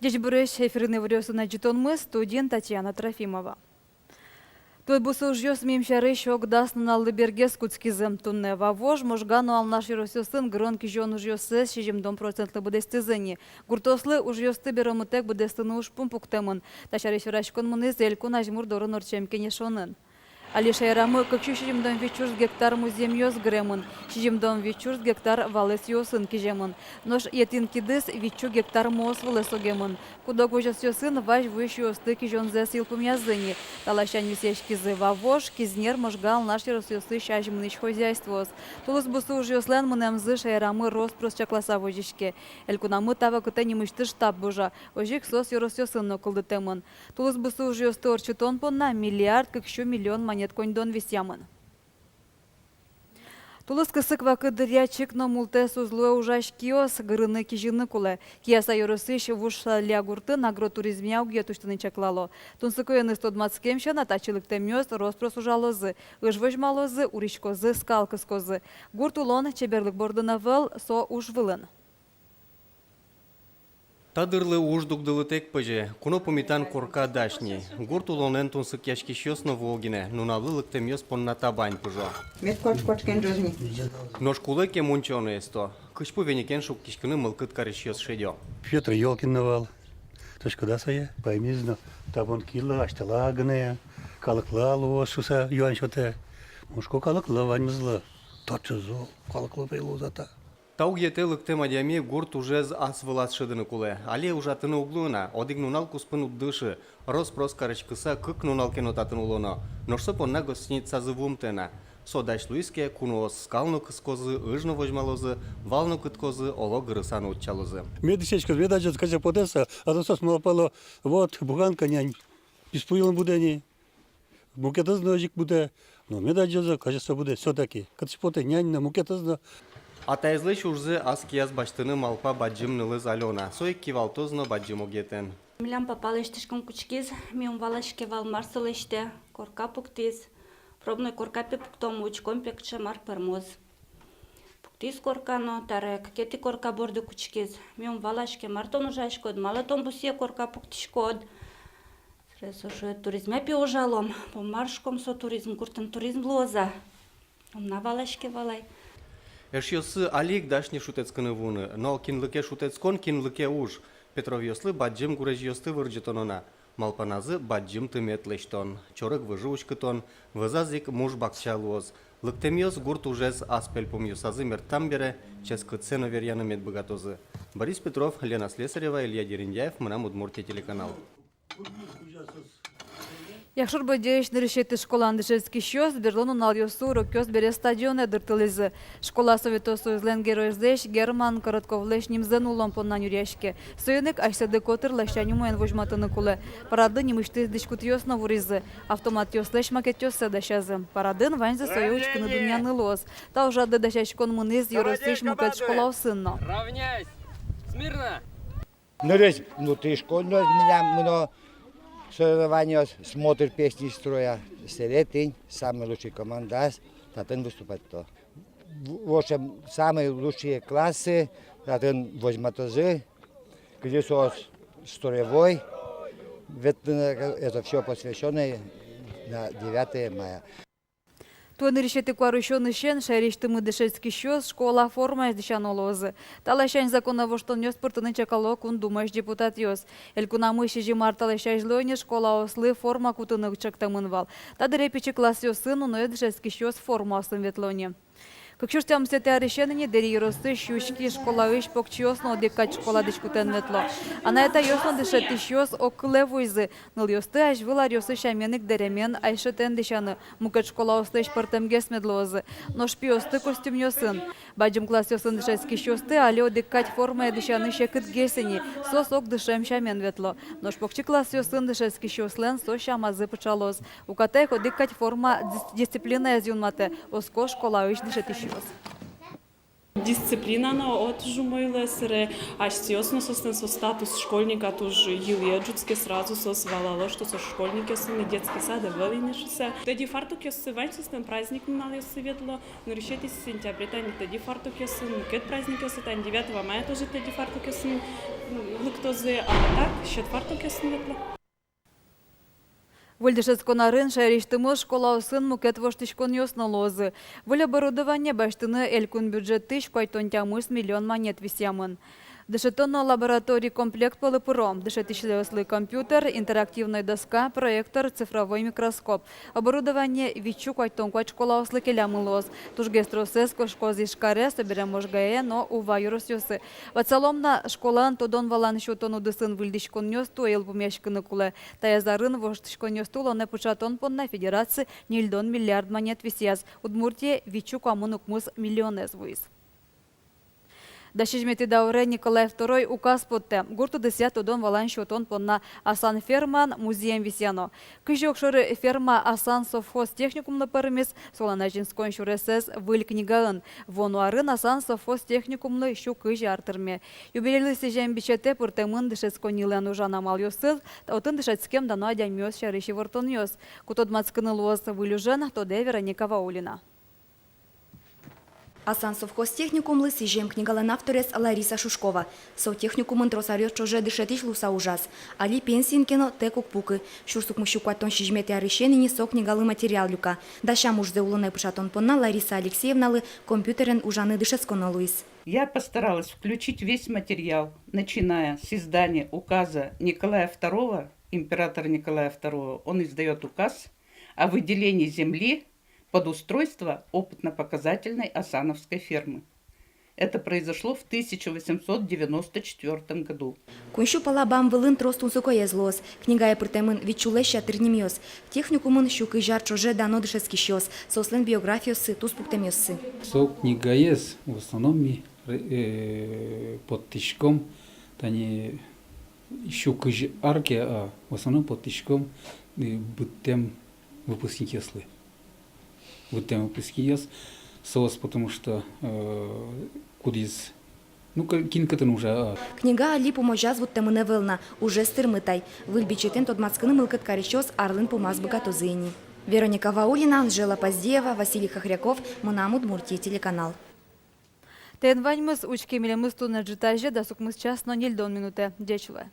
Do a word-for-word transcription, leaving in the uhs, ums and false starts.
Ӟечбуресь! Эфирын «Иворъёс» но ӝытонмы, студиын Татьяна Трофимова. Тылобусы ужъёс мим сярысь ог дас нуналлы бергес кутскизы. Туннэ Вавож, Можга но Алнаш ёросъёсын гырон-кизён ужъёссэс сизьымдон процентлы быдэстӥзы ни. Гуртъёслы ужъёсты беромытэк быдэстыны ужпум пуктэмын. Та сярысь вераськон мынӥз Элькун Азьмур дорын ортчем кенешонын. Али шаерамы кык сю сизьымдон вить сюрс гектар музъемъёс гыремын, сизьымдон вить сюрс гектар валэс юосын киземын. Нош етӥн кидыс вить сю гектар муос вылэ согемын. Куд-ог возёсъёсын вазь вуись юосты кизёнзэс йылпумъязы ни. Та ласянь висъяськизы Вавож, Кизнер, Можга, Алнаш ёросъёсысь азьмынӥсь хозяйствоос. Тулыс бусы ужъёслэн мынэмзы шаерамы рос-прос чакласа возиське. Элькунамы та вакытэ нимысьтыз штаб ужа. Озьы ик соос ёросъёсын но кылдытэмын. Тулыс бусы ужъёсты ортчытон понна миллиард кык сю миллион манет коньдон висъямын. Тулыс кысык вакыт дыръя чик но мултэс уз луэ ужась киос, гырыны-кизьыны кулэ. Кияса ёросысь Вуж Шаля гуртын агротуризмъя угет усьтыны чаклало. Тунсыкоеныз тодматскем сяна, татчы лыктэмъёс рос-прос ужалозы, ыж возьмалозы, уриськозы, скал кыскозы. Гурт улон чеберлык бордын ӧвӧл, со уж вылын. Та дырлы уж дугдылытэк пыже, куно пумитан корка дась ни. Гурт улонэн тунсыкъяськисьёс но вуо гинэ, нуналлы лыктэмъёс понна табань пыжо. Мед куач-куачкен ӝожни. Нош кулэ ке, мунчоно эсто. Кызьпу веникен шуккиськыны мылкыд карисьёс шедё. Пётр Ёлкин но вал. Тодӥськод-а сое? Паймиз но, табон кило, асьтэлы гинэ, калыклы луоз шуса юан сётэ. Мон шуисько, калыклы, ваньмызлы. Татчы зол, калыклы пе луоз-а та. Та угетэ лыктэм адями гурт ужез ас вылаз шӧдыны кулэ. Али ужатыны уг луы на, одӥг нунал куспын уд дышы, рос-прос кариськыса кык нунал ке но татын улоно. Нош со понна гостиницазы вуымтэ на. Со дась луиз ке, куноос скал но кыскозы, ыж но возьмалозы, вал но кыткозы, оло гырыса но утчалозы. Мед дӥсяськоз, мед адӟоз, кыӵе потэ со, а то соос малпало, вот, буханка нянь писпу йылын будэ ни. Мукетыз но озьы ик будэ, но мед адӟозы, кыӵе со будэ всё-таки. Кытысь потэ нянь но, мукетыз но. Атаезлэсь ужзэ ас кияз басьтыны малпа бадӟым нылыз Алёна. Со ик кивалтоз но бадӟым угетэн. Милям папа лэсьтӥськон кутскиз, ми ум валаське вал, мар со лэсьтэ. Корка пуктӥз. Пробной корка пе пуктом, учком пе, кыӵе мар пӧрмоз. Пуктӥз корка но, таре кыкетӥ корка борды кутскиз. Ми ум валаське, мар тон ужаськод, малы тон бусые корка пуктӥськод. Сразу шуэ, туризмъя пе ужалом. Бон мар, шуиськом, со туризм, гуртын туризм луоз-а? Ум на валаське вал ай. Эшъёссы али ик дась ни шутэтскыны вуыны, но кинлы ке шутэтскон, кинлы ке уж. Петровъёслы бадӟым гурезьёсты вырӟытоно на. Малпаназы бадӟым тымет лэсьтон, чорыг выжы уськытон, вӧзаз ик муш бакча луоз. Лыктэмъёс гурт ужез ас пельпумъёсазы мерттам бере, ческытсэ но веръяны мед быгатозы. Борис Петров, Лена Слесарева, Илья Дерендяев, «Мынам Удмуртие» телеканал. Якшур-Бӧдьяысь нырысетӥ школаын дышетскисьёс берло нуналъёсы урокъёс бере стадионэ дыртылӥзы. Школа Советъёс Союзлэн геройзлэсь Герман Коротковлэсь нимзэ нуллон понна нюръяське. Соин ик асьсэды котыр ласянь умоен возьматыны кулэ. Парадлы нимысьтыз дӥськутъёс но вуризы. Автоматъёслэсь макетъёссэ дасязы. Парадын ваньзы сое учкыны дунъяны луоз. Та ужрадлы дасяськон мынӥз ёросысь мукет школаосын но. Равняйсь! Смирно! Нырысь внутри школьной милям мыно соревнованиос, смотр песни и строя, сэре тӥни самый лучший командаос татын выступать каро. В, в общем, самые лучшие классы татын возьматозы, где соос строевой, ветлыны, это всё посвящённое на девятое мая. Туэ нырысетӥ куарусёнысен шаерысьтымы дышетскисьёс школа формаез дӥсяно луозы. Та ласянь законэ воштонъёс пыртыны чакало Кун Думаысь депутатъёс. Элькунамы сизьым ар талэсь азьло ини школаослы форма кутыны чектэмын вал. Та дыре пичи классъёсын уноез дышетскисьёс формаосын ветло ни. Кык сюрс тямысэтӥ арысен ини Дэри ёросысь Сюськи школаысь покчиос но одӥг кадь школа дӥськутэн ветло. Анай-атайёс но дышетӥсьёс огкылэ вуизы. Нылъёсты азьвыл аръёсы сямен ик дэремен айшетэн дӥсяны, мукет школаослэсь пӧртэмгес мед луозы. Нош пиосты костюмъёсын. Бадӟым классъёсын дышетскисьёсты али одӥг кадь формае дӥсяны секытгес ини, соос ог дышем сямен ветло. Нош покчи классъёсын дышетскисьёслэн со сямазы пыӵалоз. Уката ик одӥг кадь форма дис-, дисциплинаез юнматэ, оско школаысь дышетӥсьёс. Дисциплина но туж умой луэ, сэре асьсэос но соослэн со статус школьника туж йылэ ӝутске, сразу соос валало, что соос школьникъёс ини, детский сад ӧвӧл ини шуса. Тӧдьы фартукъёссы вань соослэн, праздник нуналъёссы ветло. Нырысетӥ сентябре тани тӧдьы фартукъёсын, мукет праздникъёсы тани, девятого мая тоже тӧдьы фартукъёсын лыктозы, а так сьӧд фартукъёсын ветло. Выль дышетскон арын шаерысьтымы школаосын мукет воштӥськонъёс но луозы. Выль оборудование басьтыны элькун бюджетысь куатьтон тямыс миллион манет висъямын. Дышетон лабораторий комплект пӧлы пыро дышетӥсьлы компьютер, интерактивной доска, проектор, цифровой микроскоп. Оборудование витьсю куатьтон куать школаослы келямын луоз. Тужгес тросэз кошкоз Ижкаре, собере Можгае но Ува ёросъёсы. Ватсалом на, школаын тодон-валан сётон удысын выльдӥськонъёс туэ йылпумъяськыны кулэ. Таяз арын воштӥськонъёсты улонэ пыӵатон понна федерация ньыльдон миллиард манет висъяз, Удмуртие витьсю куамын укмыс миллионэз вуиз. Дас сизьыметӥ дауре Николай Второй указ поттэ. Гурт удысъя тодон-валан сётон понна Асан фермаын музъем висъяно. Кызьы огшоры ферма Асан совхоз техникумлы пӧрмиз, солэн азинскон сюресэз выль книгаын. Вуоно арын Асан совхоз техникумлы сю кызь ар тырме. Юбилейлы сӥзем бичетэ пыртэмын дышетсконнилэн ужан амалъёсыз, отын дышетскем дано адямиос сярысь ивортонъёс. Ку тодматскыны луоз выль ужен, тодэ Вероника Ваулина. Асан совхоз техникумлы сӥзем книгалэн авторез Лариса Шушкова. Со техникумын трос аръёс ӵоже дышетӥсь луыса ужаз. Али пенсиын ке но, тэк уг пукы. Сюрс укмыссю куатьтон сизьыметӥ арысен ини со книгалы материал люка. Дасям ужзэ улонэ пыӵатон понна Лариса Алексеевналы компьютерен ужаны дышетсконо луиз. Я постаралась включить весь материал, начиная с издания указа Николая Второго, императора Николая Второго. Он издаёт указ о выделении земли под устройство опытно-показательной Асановской фермы. Это произошло в тысяча восемьсот девяносто четвёртом году. Куинь сю пала бам вылын трос тунсыкоез луоз. Книгае пыртэмын витьсюлэсь ятыр нимъёс. Техникумын сю кызь ар ӵоже дано дышетскисьёс, соослэн биографиоссы, туспуктэмъёссы. Со книгаез в основном ми, э, поттӥськом, тани сю кызь ар ке, а, в основном поттӥськом, э, быдтэм выпускникъёслы. Быдтэм выпускникъёс, соос, потому что, э, кудӥз, ну, ка-, кин кытын ужа, а. Книга али пумозяз вуттэмын ӧвӧл на, ужез тырмыт ай. Выль бичетэн тодматскыны мылкыд карисьёс арлэн пумаз быгатозы ини. Вероника Ваулина, Анжела Поздеева, Василий Хохряков, «Мынам Удмуртие» телеканал. Тӥни ваньмыз. Учке милемыз туннэ ӝытазе дас укмыс час но ньыльдон минутэ. Ӟеч луэ.